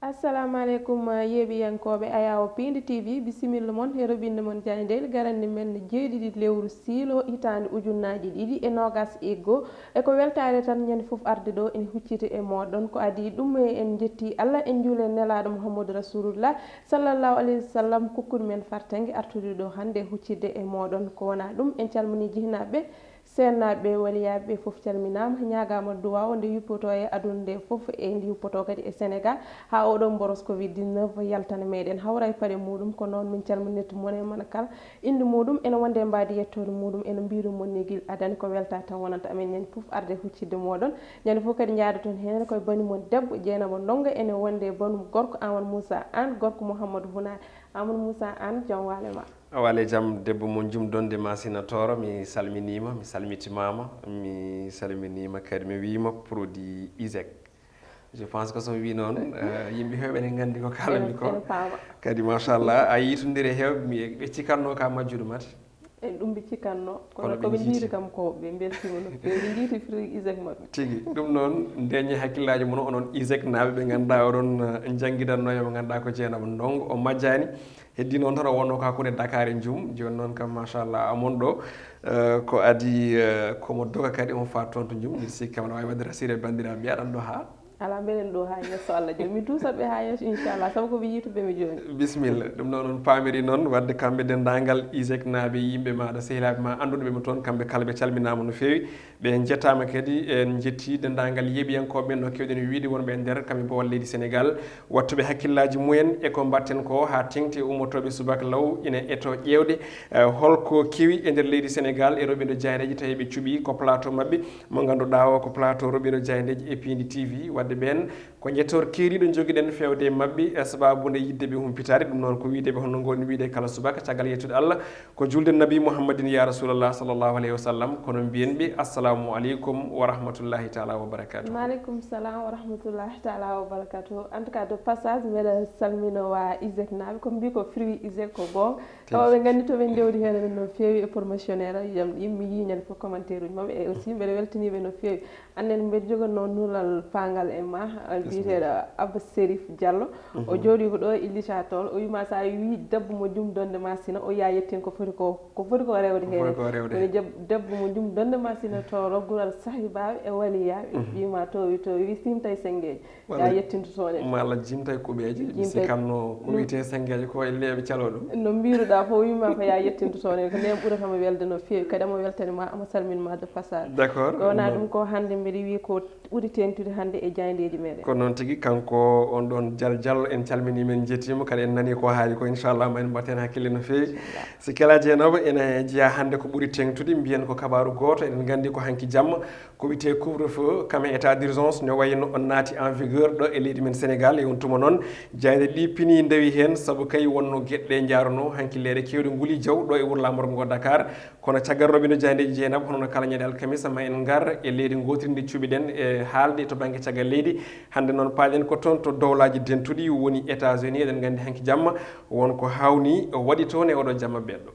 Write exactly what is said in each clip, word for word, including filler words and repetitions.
Assalamu aleykum, yeeɓiyankooɓe Ayaawo Piindi T V, bisimilla mon e roɓinde mon jaayndeeli garannde men jeeɗiɗi lewru siilo hitaande ujunnaaji ɗiɗi e noogas e goo. E ko weltaare tan ñande fof arde ɗo ene hucciti e mooɗon. Ko adii ɗum en njetti Allah, en njuule nelaaɗo Muhammadu Rasulullah sallallahu alayhi wa sallam, kokkuɗo men fartaŋŋe artude ɗo hannde huccitde e mooɗon. Ko wonaa ɗum, en calminii jihnaaɓe, seennaaɓe, waliyaaɓe fof calminaama, ñaagaama duwaaw nde yuppotoo e aduna nde fof, e nde yuppotoo kadi e Sénégal, haa oɗo mboros covid dix-neuf yaltana meɗen, hawra e paɗe muɗum. Ko noon min calminirta mone mana kala, innde muɗum ene wonde e mbaadi yettoode muɗum, ene mbiru mon ni gila adani, ko welta tan wonanta amen ñande fof arde huccitde mooɗon. Ñande fof kadi njaada toon heen koye banimon debbo Jeynaba Ndongo, ene wonde e banum gorko Amadou Moussa Anne, gorko Mouhamadou Hunaare. Amadou Moussa Anne, jam waale ma. A waale jam, debbo mo jum donde ma sina tooro, mi salminiima, mi salmitimaama, mi salminiima kadi, mi wiima produit Isaac. Je pense que so mi wi noon, eh, yimɓe heewɓe ne nganndi ko kaalanmi ko. Ene paama. Kadi machallah, a yii tun ndire heewɓe, mi, ɓe cikatno ka majjude mate. En ɗum ɓe cikatno, kono Kono ɓe ko ɓe njiiti. Njiiti kam ko ɓe mbeltiima no feewi, ɓe njiiti fruit Isaac maɓɓe. Tigi, ɗum noon, ndeñe hakkillaaji mon, onon Isaac naaɓe ɓe ngannduɗaa oɗon, eh, njanngidanno e mo ngannduɗaa ko Jeynaba Ndongo, o majjaani. Heddi noon tan o wonno ko hakkunde Dakar e Njum, jooni noon kam machallah amon ɗo, eh, ko adii, eh, komo doga kadi omo faat toon to Njum, mbiɗa sikki kam aɗa waawi waɗde rassuré banndiraaɓe, mbiyaɗan ɗo haa. Alaa, mbeɗen ɗo haa yeeso Allah joomi. Mi duusat ɓe haa yeeso, inchallah, sabu ko ɓe yiituɓe mi jooni. Bisimilla. Ɗum noon on paamiri noon, wadde kamɓe denndaangal Isaac naaɓe, yimɓe maaɗa, sehilaaɓe ma, annduɓe mo toon, kamɓe kala ɓe calminaama no feewi. Ɓe njettaama kadi, en njetti denndaangal yeeɓiyankooɓe men no keewɗen wiide wonɓe e nder kam e boowal leydi Sénégal, wattuɓe hakkillaaji mumen e ko mbaɗten ko haa teŋti e ummotooɓe subaka law ina eto ƴeewde, eh, holko kewi e nder leydi Sénégal e roɓindo jaayndeeji tawi ɓe cuɓi ko plateau maɓɓe mo ngannduɗaa o ko plateau roɓindo jaayndeeji e Piindi T V. Wadde ɓeen ko njettoor keeriiɗo njogiɗen feewde e maɓɓe, eh, sababu nde yiɗde ɓe humpitaade. Ɗum noon ko wiide ɓe hono ngoon wiide kala subaka caggal yettude Allah ko julde Nabi Muhammadin ya Rasulallah sallallahu alayhi wa sallam, kono mbiyen ɓe assalamu aleykum wa rahmatullahi taala wa barakatuh. Maaleykum salam wa rahmatullahi taala wa barakatuh. En tout cas, de passage, mbeɗa salmina waa Isaac naaɓe, ko mbi ko fruit Isaac ko goonga. Tawa ɓe nganndi to ɓe ndewdi heen men no feewi e promotionnaire, yam ɗi mi yii ñande fof commentaire uji maɓɓe, e aussi mbeɗa weltaniiɓe no feewi. Annen mbeɗa jogannoo nulal paangal e ma, biyeteeɗo Abba Serif Diallo. O jooɗii ko ɗo e Richard Toll, o wiima so a wii debbo mo jum donde ma sina, o wiya yettin ko foti ko, ko foti ko rewde Ko foti heen. Ko rewde. Woni jeb-, debbo mo jum donde ma sina to roggural sahibaaɓe e waliyaaɓe. Wiima towi towi, wi simtay senngeeji. Ya yettinto toon en. Malla jimtay kuɓeeje, mi Jimtay sikkanno ko wiyetee senngeeje ko e leeɓe calo ɗum. No mbiruɗaa fof, wiima ko ya yettinto toon en, ko ndeen ɓurata mo welde no feewi, kadi omo weltani ma, omo salmini ma de passage. D'accord. Ko wonaa ɗum ko hannde mbeɗa wiya ko ɓuri teeŋtude hannde e jaayndeeji meɗen. Ko noon tigi, kanko on ɗon Jal Jal, en calminii, men njettiima, kadi en nanii ko haali ko, inchallah ma en mbatten hakkille no feewi. Si kala Jeynaba ene jeyaa hannde ko ɓuri teeŋtude, mbiyen ko kabaaru gooto, eɗen nganndi ko hanki jamma, ko wiyetee couvre-feu, kam e état d'urgence, no wayi no on naati en vigueur ɗo e leydi men Sénégal. E on tuma noon, jaaynde ɗi pini ndewi heen, sabu kay wonno geɗe ɗe njaarunoo, hanki leeɗe keewɗe nguli jaw ɗo e wuro laamorgo ngo Dakar. Kono caggal roɓindo jaayndeeji Jeynaba, hono no kala ñande alkamisa, ma en ngar e leydi gootirndi cuɓiɗen e haalde to bannge caggal leydi. Hannde noon paaɗen ko toon to dowlaaji dentuɗi woni États-Unis. Eɗen nganndi hanki jamma won ko haawnii waɗi toon e oɗo jamma beɗɗo.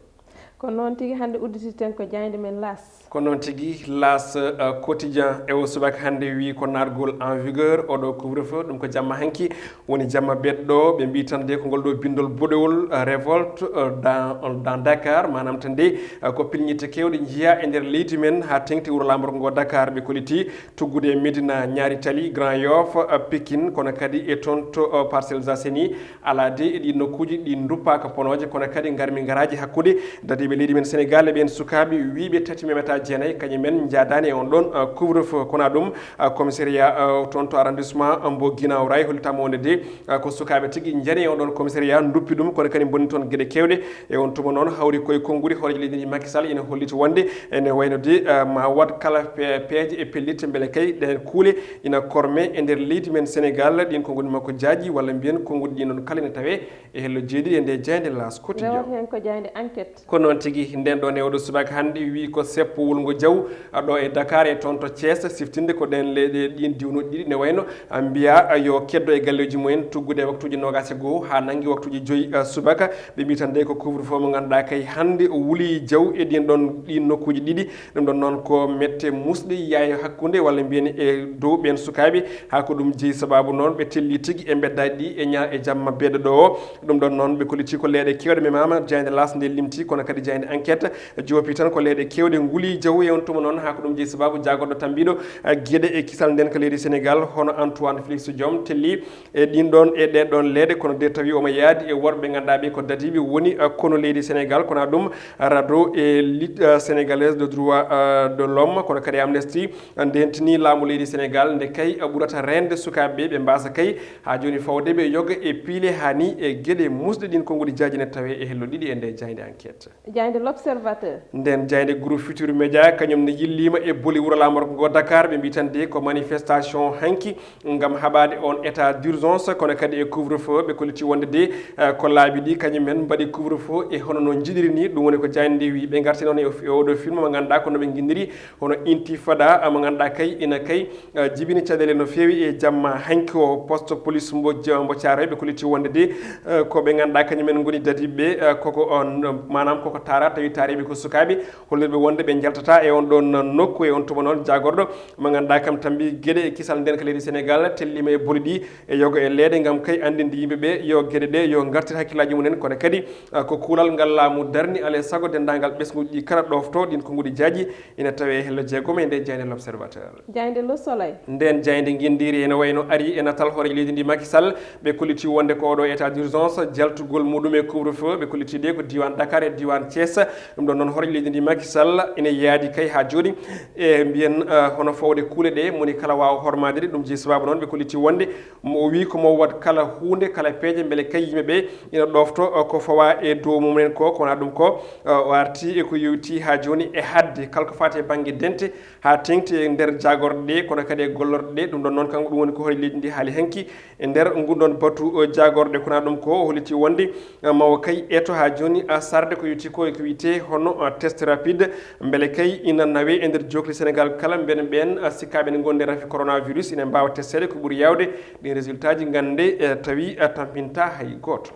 Ko noon tigi, hannde udditirten ko jaaynde men L'As. Ko noon tigi, L'As, euh, quotidien e o subaka hannde wi ko naatgol en vigueur oɗo couvre-feu, ɗum ko jamma hanki woni jamma beɗɗo. Ɓe mbi tan de ko ngol ɗo bindol boɗewol, euh, révolte, euh, dans, dans Dakar, maanaam tan de, euh, ko pilñitte keewɗe njiya e nder leydi men haa teŋti wuro laamorgo ngo Dakar, ɓe kolliti tuggude e Médina, Ñaari Tali, Grand Yoff, euh, Pikine, kono kadi e toon to, euh, Parcelles Assainies. Alaa de, e ɗiin nokkuuji ɗi nduppaaka ponooje, kono kadi ngarmi ngaraaji hakkunde dadiiɓe leydi men Sénégal e ɓeen sukaaɓe wiyɓe tati memata jeenayi, kañum en njaadaani e on ɗoon, uh, couvre-feu. Kono ɗum, uh, commissariat, uh, toon to arrondissement Mbo Guinaw Rail, hollitaama wonde de, uh, ko sukaaɓe tigi njani e on ɗoon commissariat, nduppi ɗum, kono kadi mbonni toon geɗe keewɗe. E on tuma noon, hawri koye konnguɗi, hooreejo leydi ndi Macky Sall ina holliti wonde ene wayno de, uh, ma waɗ kala pe-, peeje e pellitte mbele kay ɗeen kuule ina korme e nder leydi men Sénégal, ɗiin konguɗi makko jaaji, walla mbiyen konguɗi ɗi noon kala ina tawee e hello jeeɗiɗi e nde jaaynde L'As Quotidien. Rewata heen ko jaaynde Enquête. Ko noon Tigi nden ɗon e oɗo subaka hannde wi ko seppo wulngo jaw ɗo e Dakar e toon to Thiès, siftinde ko ɗen leyɗe ɗin diwnuɗi ɗiɗi ne wayno mbiya yo keddo e galleeji mumen tuggude e waktuuji noogaas e goo haa nanngi waktuuji joyi subaka. Ɓe mbi tan de ko couvre feu mo ngannduɗaa kay hannde o wuli jaw e ɗin ɗon ɗin nokkuuji ɗiɗi. Ɗum ɗon noon ko mette musɗe yaay hakkunde walla mbiyen e dow ɓeen sukaaɓe, haa ko ɗum jeyi sababu noon ɓe telli tigi e mbeddaaji ɗi e ña e jamma beeɗo ɗo o. Ɗum ɗon noon ɓe kolliti ko leyɗe keewɗe memaama, jaaynde L'As nde limti, kono kadi jaaynde Enquête joopi tan ko leyɗe keewɗe nguli jaw e on tuma noon, haa ko ɗum jeyi sababu jaagorɗo tambiiɗo, eh, geɗe e kisal nden ka leydi Sénégal, hono Antoine Félix Diome telli e ɗin ɗon, e ɗen ɗon leyɗe, kono de tawi omo yaadi e worɓe ɓe ngannduɗaa ɓe ko dadiiɓe woni, eh, konu leydi Sénégal, kono ɗum rado e Ligue, eh, Sénégalaise de Droit, eh, de l'Homme, kono kadi Amnesty, eh, ndentini laamu leydi Sénégal nde kay, eh, ɓurata reende sukaaɓe ɓe, ɓe mbaasa kay haa jooni fawde ɓe yoga e piile haa ni e geɗe musɗe ɗin konnguɗi jaaji ne tawee e hello ɗiɗi e nde jaaynde Enquête. Jaaynde L'Observateur. Nden jaaynde Groupe Futurs Médias kañum ne yilliima e boli wuro laamorgo ngo Dakar, ɓe mbi tan de ko manifestation hanki ngam haɓaade on état d'urgence, kono kadi e couvre feu. Ɓe kolliti wonde de, eh, ko laabi ɗi kañum en mbaɗi couvre feu e hono no njiɗiri ni. Ɗum woni ko jaaynde nde wi. Ɓe ngarti noon e o-, e oɗo film mo ngannduɗaa ko no ɓe nginniri hono Intifada, mo ngannduɗaa kay ina kay, eh, jibini caɗeele no feewi e jamma hanki o. Poste police mbo, mbo Thiaroye ɓe kolliti wonde de, eh, ko ɓe ngannduɗaa kañum en ngoni dadiiɓe, eh, koko on, maanaam koko taara tawi taariiɓe ko sukaaɓe. Hollirɓe wonde ɓe njaltata e on ɗon nokku. E on tuma noon jaagorɗo mo ngannduɗaa kam tambi geɗe e kisal nden ka leydi Sénégal tellima e boli ɗi e yoga e leyɗe ngam kay anndinde yimɓe ɓe yo geɗe ɗe yo ngartir hakkillaaji mumen, kono kadi, ah, ko kuulal ngal laamu darni alay sago denndaangal ɓesnguuji ɗi kala ɗofto ɗin konnguɗi jaaji. Ina tawe e hello jeegom e nde jaaynde L'Observateur. Jaaynde Le Soleil. Nden jaaynde nginndiri ene wayno ari e natal hooreejo leydi ndi Macky Sall. Ɓe kolliti wonde ko oɗo état d'urgence jaltugol muɗum e couvre feu, ɓe kolliti de ko diiwaan Dakar e diiwaan Thiès. Ɗum ɗon noon hooreejo leydi ndi Macky Sall ene yaadi kay haa jooni e mbiyen, eh, hono fawde kuule ɗe moni kala waawa hormaade ɗe. Ɗum jeyi sababu noon ɓe kolliti wonde mo o wi ko mo waɗ kala huunde, kala peeje mbele kay yimɓe ɓe ina ɗofto, eh, ko fawa e dow mum'en ko, ko wona ɗum ko, eh, o arti e ko yewti haa jooni e haɗde kala ko faati e bannge dente haa teŋti e nder jaagorɗe ɗe, kono kadi e gollorɗe ɗe. Ɗum ɗon noon kanko ɗum woni ko hooreejo leydi ndi haali hanki e nder ngun ɗon batu, eh, jaagorɗe. Ko wona ɗum ko o holliti wonde, eh, mawo kay eto haa jooni, ah, sarde ko yewti ko e ko wiyetee hono, ah, test rapide, mbele kay ina nawe e nder jookli Sénégal kala, mbele ɓeen, ah, sikkaaɓe ne ngonde rafi coronavirus ina mbaawa testeede ko ɓuri yaawde ɗin résultat ji ngannde, eh, tawi, ah, tampinta hay gooto.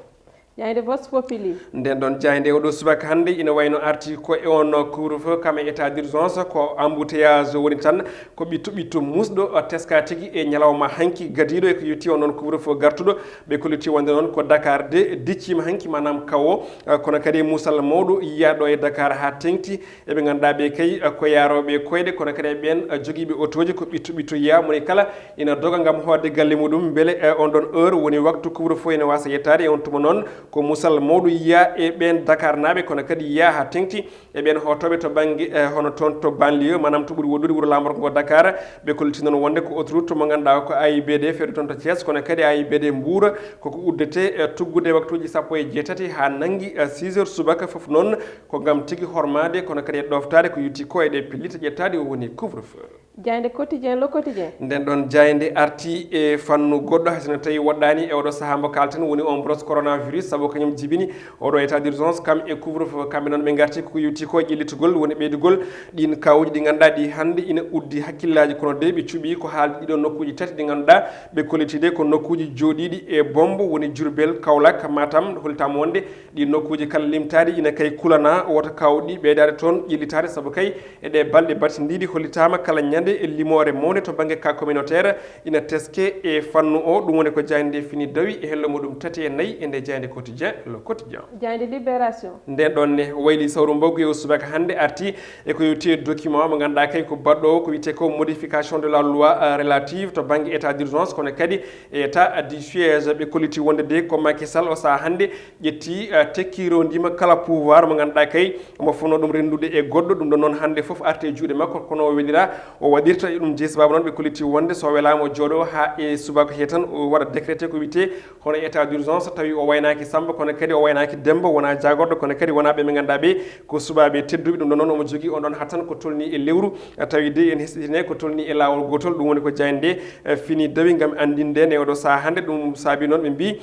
Jaaynde Vox Populi. Nden ɗon jaaynde oɗo subaka hannde ina wayno arti ko e on couvre feu kam e état d'urgence, ko embouteillage woni tan, ko ɓitto ɓitto musɗo, ah, teska tigi e ñalawma hanki gadiiɗo e ko yewti on ɗon couvre feu gartuɗo. Ɓe kolliti wonde noon ko Dakar de dicciima hanki, maanaam kawo, ah, kono kadi musal mawɗo yiya ɗo e Dakar haa teŋti. Eɓe ngannduɗaa ɓe kay, eh, ko yaarooɓe koyɗe, kono kadi e ɓeen, eh, jogiiɓe otooji ko ɓitto ɓitto yiya, moni kala ina doga ngam hootde galle muɗum. Mbele, eh, on ɗon heure woni waktu couvre feu ene waasa yettaade. E on tuma noon ko musal mawɗo yiya e ɓeen Dakarnaaɓe, kono kadi yiya haa teŋti e ɓeen hootooɓe to bannge, eh, hono toon to banlieue, maanaam to ɓuri woɗɗude wuro laamorgo ngo Dakar. Ɓe kolliti noon wonde ko autoroute mo ngannduɗaa ko A I B D feewde toon to Thiès, kono kadi A I B D Mbour, koko uddete, eh, tuggude waktuuji sappo e jeetati haa nanngi, eh, six heures subaka. Fof noon ko ngam tigi hormaade, kono kadi e ɗoftaade ko yewti ko e ɗe pellite ƴettaade o woni couvre feu. Jaaynde Quotidien, Le Quotidien. Nden ɗon jaaynde arti e fannu goɗɗo, hay so no tawi woɗɗaani e oɗo sahaa mbo kaalten, woni on brosse coronavirus, sabu kañum jibini oɗo état d'urgence, kam e couvre feu. Kamɓe noon ɓe ngarti ko yewti ko e ƴellitugol, woni ɓeydugol ɗin kawuji ɗi ngannduɗaa ɗi hannde ina uddi hakkillaaji, kono de ɓe cuɓi ko haalde ɗiɗo nokkuuji tati ɗi ngannduɗaa ɓe kolliti de ko nokkuuji jooɗiiɗi e Bombo, woni Diourbel, Kaolack, Matam. Hollitaama wonde ɗi nokkuuji kala limtaaɗi ina kay kulana wota kawɗi ɓeydaade toon ƴellitaade, sabu kay e ɗe balɗe battindiiɗi hollitaama kala ñande e limoore mawnde to bannge cas communautaire ina teske e fannu o. Ɗum woni ko jaaynde nde fini dawi e hello muɗum tati e nayi e nde jaaynde Quotidien, Le Quotidien. Jaaynde Libération. Nden ɗon ne wayli sawru mboggu e o subaka hannde arti e ko yewti e document mo ngannduɗaa kay ko baɗɗo o ko wiyetee ko modification de la loi, euh, relative to bannge état d'urgence, kono kadi e état du siège. Ɓe kolliti wonde de ko Macky Sall o sahaa hannde ƴetti, eh, tekki rewndima kala pouvoir mo ngannduɗaa kay omo fonno ɗum renndude e goɗɗo. Ɗum ɗon noon hannde fof arti e juuɗe makko, kono o welira o Waɗirta e ɗum jeyi sababu noon ɓe kolliti wonde so welaama o jooɗo haa e subaka he tan o waɗa décrété ko wiyetee hono état d'urgence, tawi o waynaaki Samba kono kadi o waynaaki Demba, wonaa jaagorɗo kono kadi wonaa ɓe ɓe ngannduɗaa ɓe ko suɓaaɓe tedduɓe. Ɗum ɗon noon omo jogii on ɗon hattan ko tolnii e lewru, tawi de en hesɗitine ko tolnii e laawol gootol, ɗum woni ko jaaynde nde fini dawi ngam anndinde ne oɗo sahaa hannde. Ɗum saabi noon ɓe mbii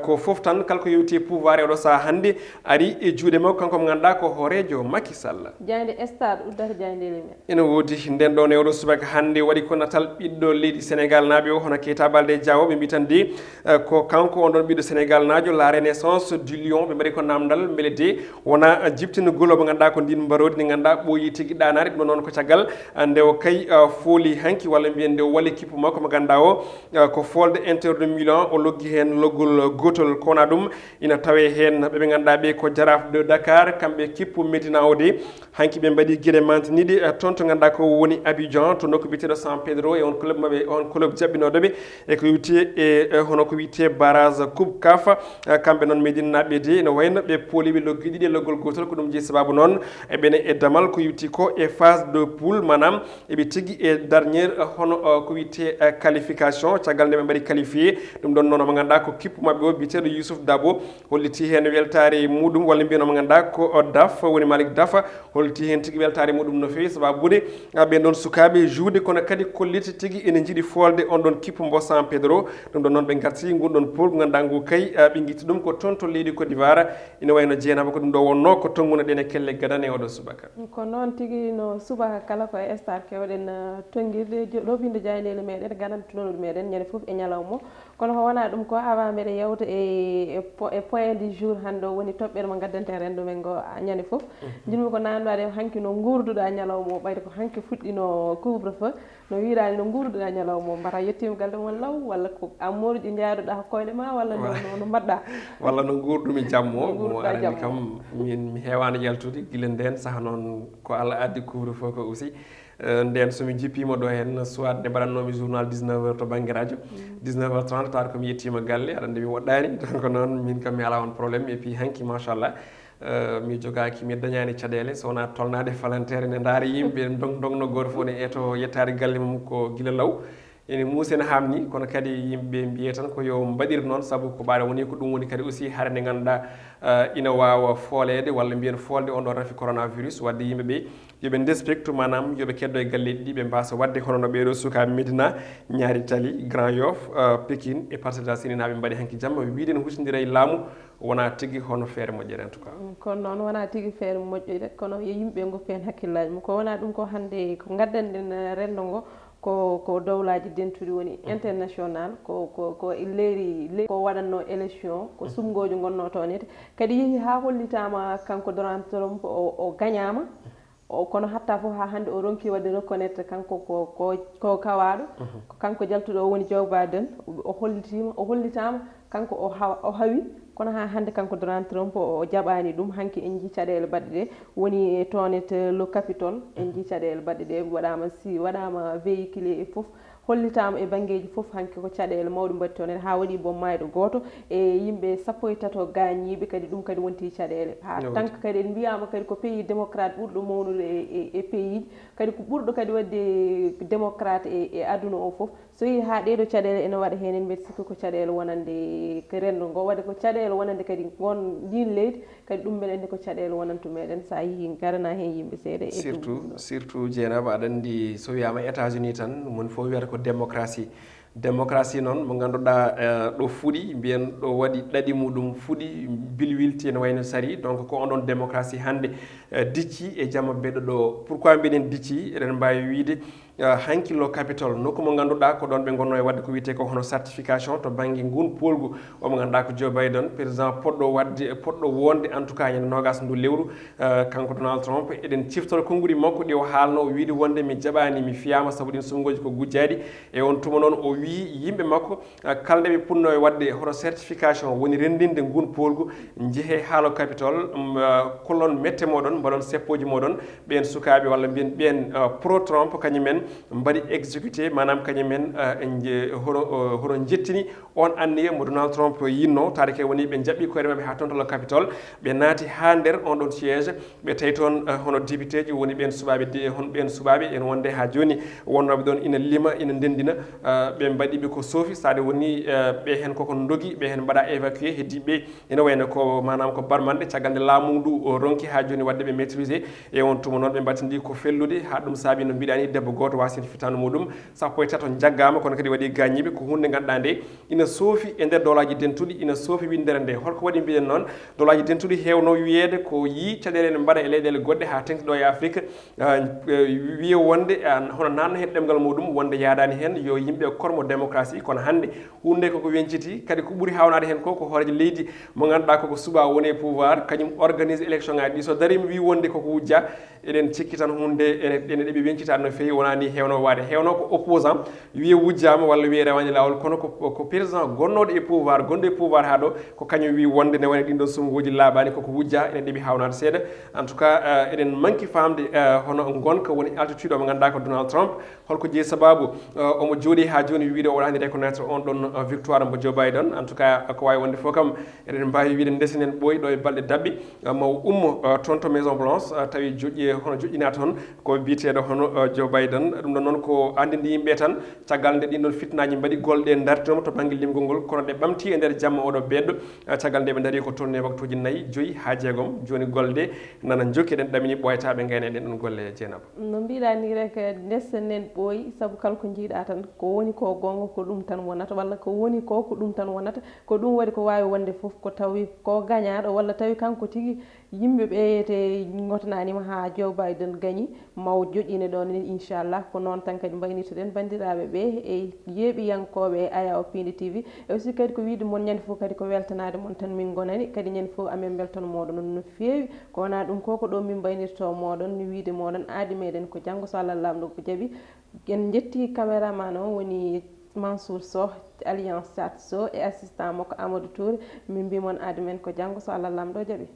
ko fof tan kala ko yowiti e pouvoir e oɗo sahaa hannde ari e juuɗe makko, kanko mo ngannduɗaa ko hooreejo Macky Sall. Jaaynde Stade uddata jaaynde Lime. Ina woodi nden ɗon e oɗo subaka hannde waɗi ko natal ɓiɗɗo leydi Sénégal naaɓe o hono Keita Baldé Diao, ɓe mbii tan de, eh, ko kanko on ɗon ɓiɗɗo Sénégal naajo La Renaissance du Lion, ɓe mbaɗi ko namdal mbele de wona jibtinugol omo ngannduɗaa ko ndin mbaroodi ndi ngannduɗaa ɓooyi tigi ɗaanaade. Ɗum noon ko caggal, eh, nde o kay, eh, fooli hanki walla mbiyen nde o wali kippu makko mo ngannduɗaa o, eh, ko folde Inter de Milan, o loggi heen loggol gootol. Ko wona ɗum ina tawee heen ɓe ɓe ngannduɗaa ɓe ko Jaraaf de Dakar, kamɓe kippu Médina o de hanki ɓe mbaɗi gere mantiniiɗe, eh, toon to ngannduɗaa ko woni Abidjan, to nokku biyeteeɗo San Pedro, e on club maɓɓe, on club jaɓɓinooɗo ɓe e ko wiyetee e, e hono ko wiyetee barrage Coupe caf. Eh, kamɓe noon Médinaaɓe de ene wayno ɓe pooli ɓe loggi ɗiɗi e loggol gootol, ko ɗum jeyi sababu noon eɓene e damal ko yowiti ko e phase de poule, maanaam eɓe tigi e dernière, eh, hono, eh, ko wiyetee, eh, qualification, caggal nde ɓe mbaɗi qualifié. Ɗum ɗon noon omo ngannduɗaa ko kippu maɓɓe o biyeteeɗo Youssouf Dabo holliti heen weltaare muɗum, walla mbiyen omo ngannduɗaa ko, eh, Daf, woni Malick Daf, holliti heen tigi weltaare muɗum no feewi, sababude, ah, ɓeen ɗon sukaaɓe juuɗe, kono kadi kolliti tigi ene njiɗi folde on ɗon kippu mbo San Pedro. Ɗum ɗon noon ɓe ngarti ngun ɗon pool, ngannduɗaa ngu kay, ah, ɓe ngitti ɗum ko toon to leydi Côte d'Ivoire. Ina wayno Jeynaba ko ɗum ɗo wonnoo, ko tonnguno ɗen e kelle gadane oɗo subaka. Ko noon tigi no subaka kala ko e star kewɗen, ah, tonngirde jo-, ɗo pindo jaayndeele meɗen, ganantunoɗo meɗen ñande fof e ñalawma. Kono ko wonaa ɗum ko, avant mbeɗa yewta e, e po-, e point du jour hannde o, woni toɓɓere mo ngaddanten renndo men ngo, a, ñande fof. Mhm. Njiɗmi ko naamndaade hanki no nguurduɗaa ñalawma o, ɓayde ko hanki fuɗɗino couvre-feu, no wiiɗaani no nguurduɗaa ñalawma o, mbata yettiima galle mon law, walla ko a moruƴi njaaduɗaa ko koyɗe ma, walla no, wa-, no, no mbaɗɗaa? Walla no nguurdumi jamma o, no nguurduɗaa aɗa anndi jamma o. Kam, min mi heewaani yaltude, gila ndeen saha noon ko Allah addi couvre-feu ko aussi. Eh, ndeen so mi jippiima ɗo heen, soit nde mbaɗatnoomi journal dix-neuf heures to bannge radio, mm, dix-neuf heures trente, taata ko mi yettiima galle, aɗa anndi mi woɗɗaani, donc noon min kam mi alaa on problème, et puis hanki, machallah, eh, mi jogaaki, mi dañaani caɗeele, so wonaa tolnaade falanteere nde ndaari yimɓe, ndog-, ndogno gooto fof ne eto yettaade galle mum ko gila law. Ene muusi, ene haamni, kono kadi yimɓe mbiye tan ko yo mbaɗir noon, sabu ko ɓaaɗo woni ko ɗum woni kadi aussi hare nde ngannduɗaa, eh, ina waawa fooleede walla mbiyen foolde on ɗo rafi coronavirus, wadde yimɓe ɓe yo ɓe despektu, maanaam yo ɓe keddo e galleeji ɗi, ɓe mbaasa waɗde hono no ɓeeɗo sukaaɓe Médina, Ñaari Tali, Grand Yoff, eh, Pikine e Parcelles Assainies naaɓe mbaɗi hanki jamma, wiide no hucondira e laamu, wonaa tigi hono feere moƴƴere en tout cas. Mm, kono noon wonaa tigi feere moƴƴere, kono yo yimɓe ngoppu heen hakkillaaji mum. Ko wonaa ɗum ko hannde ko ngaddanɗen, eh, renndo ngo, ko, ko dowlaaji dentuɗi woni, mhm, international, ko, ko, ko e leydi, ley-, ko waɗatnoo élection, ko, mhm, suɓngooji ngonnoo toon ete. Kadi yehi haa hollitaama kanko Donald Trump o, o gañaama. O, kono hatta fof haa hannde o ronki waɗde reconnaître kanko ko, ko, ko kawaaɗo, mhm, ko kanko jaltuɗo o woni Joe Biden. O hollitiima, o hollitaama kanko o hawa-, o hawi, kono haa hannde kanko Donald Trump o, o jaɓaani ɗum. Hanki en njii caɗeele baɗɗe ɗe woni e toon e to le Capitole, en njii caɗeele baɗɗe ɗe waɗaama si, waɗaama véhiculé e fof. Hollitaama e banngeeji fof, hanki ko caɗeele mawɗe mbaɗi toon, haa waɗi boom maayɗo gooto e yimɓe sappo e tato gaañiiɓe, kadi ɗum kadi wonti caɗeele. Haa, no, tanka kadi en mbiyaama kadi ko pays démocrate ɓurɗo mawnude e, e, e pays, kadi ko ɓurɗo kadi waɗde démocrate e, e aduna o fof. So yehii haa ɗee ɗoo caɗeele ene waɗa heen, en mbeɗa sikki ko caɗeele wonande ko renndo ngo, waɗde ko caɗeele wonande kadi ngon, ndiin leydi. Kadi ɗum mbeɗa anndi ko caɗeele wonanto meɗen, so a yehii ngaranaa heen yimɓe seeɗa e surtout, ɗum ɗo. Surtout Jeynaba, aɗa anndi so wiyaama États-Unis tan, moni fof wiyata ko démocratie. Démocratie noon mo ngannduɗaa, eh, ɗo fuɗi, mbiyen ɗo waɗi ɗaɗi muɗum fuɗi, bilwilti ene wayno sari. Donc ko on ɗon démocratie hannde, eh, dicci e jamma beɗo ɗo. Pourquoi mbiɗen dicci? Eɗen mbaawi wiide, eh, hanki le Capitole, nokku mo ngannduɗaa ko ɗon ɓe ngonnoo e waɗde ko wiyetee ko hono certification to bannge ngun poolgu. Omo ngannduɗaa ko Joe Biden, président poɗɗo waɗde, poɗɗo wonde en tout cas ñande noogas ndu lewru, eh, kanko Donald Trump, eɗen ciftoro konnguɗi makko ɗi o haalno, o wiide wonde mi jaɓaani, mi fiyaama sabu ɗin suɓngooji ko gujjaaɗi. E on tuma noon o wii yimɓe makko, eh, kala nde ɓe puɗnoo e waɗde hono certification woni renndinde ngun poolgu, njehee haa le Capitole, mm, eh, kollon mette mooɗon, mbaɗon seppooji mooɗon, ɓeen sukaaɓe walla mbiyen ɓeen, eh, pro Trump kañumen, mbaɗi exécuté, maanaam kañum en, eh, en je-, hono, eh, hono njettini on anniya mo Donald Trump yinno. Taade kay woni ɓe njaɓɓi koyɗe maɓɓe haa toon to le Capitole, ɓe naati haa nder on ɗon siège, ɓe tawi toon, eh, hono député ji woni ɓeen suɓaaɓe de, hono ɓeen suɓaaɓe en wonde haa jooni wonnooɓe ɗoon ina lima, ina ndenndina, eh, ɓe mbaɗi ɓe ko soofi, saade woni, eh, ɓe heen koko ndogi, ɓe heen mbaɗa évacué, heddiiɓe ɓe ina wayno ko, maanaam ko barmanɗe, caggal nde laamu ndu o ronki haa jooni waɗde ɓe maîtrisé. E on tuma noon ɓe mbattindi ko fellude, haa ɗum saabi no mbiɗa ni debbo gooto wasini fitnaandu muɗum, sappo e tato njaggaama, kono kadi waɗi gaañiiɓe. Ko huunde ngannduɗaa nde ina soofi e nder dowlaaji dentuɗi, ina soofi winndere nde. Holko waɗi mbiɗen noon? Dowlaaji dentuɗi heewno wiyeede ko yii caɗeele ene mbaɗa e leyɗeele goɗɗe haa teŋti ɗo e Afrique, ah, eh, wiye wonde, ah, hono naatno heen ɗemngal muɗum, wonde yaadaani heen yo yimɓe kormo démocratie, kono hannde huunde koko weñciti, kadi ko ɓuri haawnaade heen ko, ko hooreejo leydi mo ngannduɗaa koko suɓaa woni e pouvoir, kañum organise élection ngaji ɗi. So dariima wi wonde koko wujja, eɗen cikki tan huunde ene, ene ɗeɓi weñcitaade no feewi, wonaa ni heewno waade. Heewno ko opposant wiye wujjaama walla wiye rewaani laawol, kono ko, ko président gonnooɗo e pouvoir, gonɗo e pouvoir haa ɗo, ko kañum wi wonde ne wayno ɗin ɗon sumuuji laaɓaani, koko wujja, ene ɗeɓi haawnaade seeɗa. En tout cas, eh, eɗen manki faamde, eh, hono ngonka woni altitude o mo ngannduɗaa ko Donald Trump. Holko jeyi sabaabu, eh, omo jooɗi haa jooni wiide o waɗaani reconnaître on ɗon, eh, victoire mo Joe Biden? En tout cas, ko waawi wonde fof kam, eɗen mbaawi wiide ndesenen ɓooyi ɗo e balɗe daɓɓe, eh, ma o ummo, eh, toon to Maison Blanche, eh, tawi joƴƴi, hono joƴƴinaa toon ko biyeteeɗo hono, eh, Joe Biden. Ɗum ɗon noon ko anndinde yimɓe tan, caggal nde ɗin ɗon fitnaaji mbaɗi, golle ɗe dartinooma to bannge limgol ngol, kono ɗe ɓamti e nder jamma oɗo beeɗɗo, eh, caggal nde ɓe ndaari ko tourné waktuuji nayi, joyi haa jeegom. Jooni golle ɗe nana njokki, eɗen ɗamini ɓooyata ɓe ngayna e ɗen ɗon golle, Jeynaba. No mbiɗa ni rek, ndesen nen ɓooyi, sabu kala ko jiiɗa tan, ko woni ko goonga, ko ɗum tan wonata, walla ko woni ko, ko ɗum tan wonata. Ko ɗum waɗi ko waawi wonde fof, ko tawi ko gañaaɗo, walla tawi kanko tigi yimɓe ɓe yeyete ngotananima haa Joe Biden gañi, ma o joƴƴine ɗon, inchallah. Ko noon tan kadi mbaynirtoɗen banndiraaɓe ɓe e yeeɓiyankooɓe e Ayaw Piindi T V. E aussi kadi ko wiide mon ñande fof kadi ko weltanaade mon tan min ngonani, kadi ñande fof amen mbeltano mooɗon no feewi. Ko wonaa ɗum ko, ko ɗo min mbaynirto mooɗon, mi wiide mooɗon aadi meɗen ko janngo so Allah Laamɗo ko jaɓi. En njetti caméraman o woni Mansour Sow, Alliance Sat Sow, e assistant makko Amadou Touré. Min mbi mon aadi men ko janngo so Allah Laamɗo jaɓi.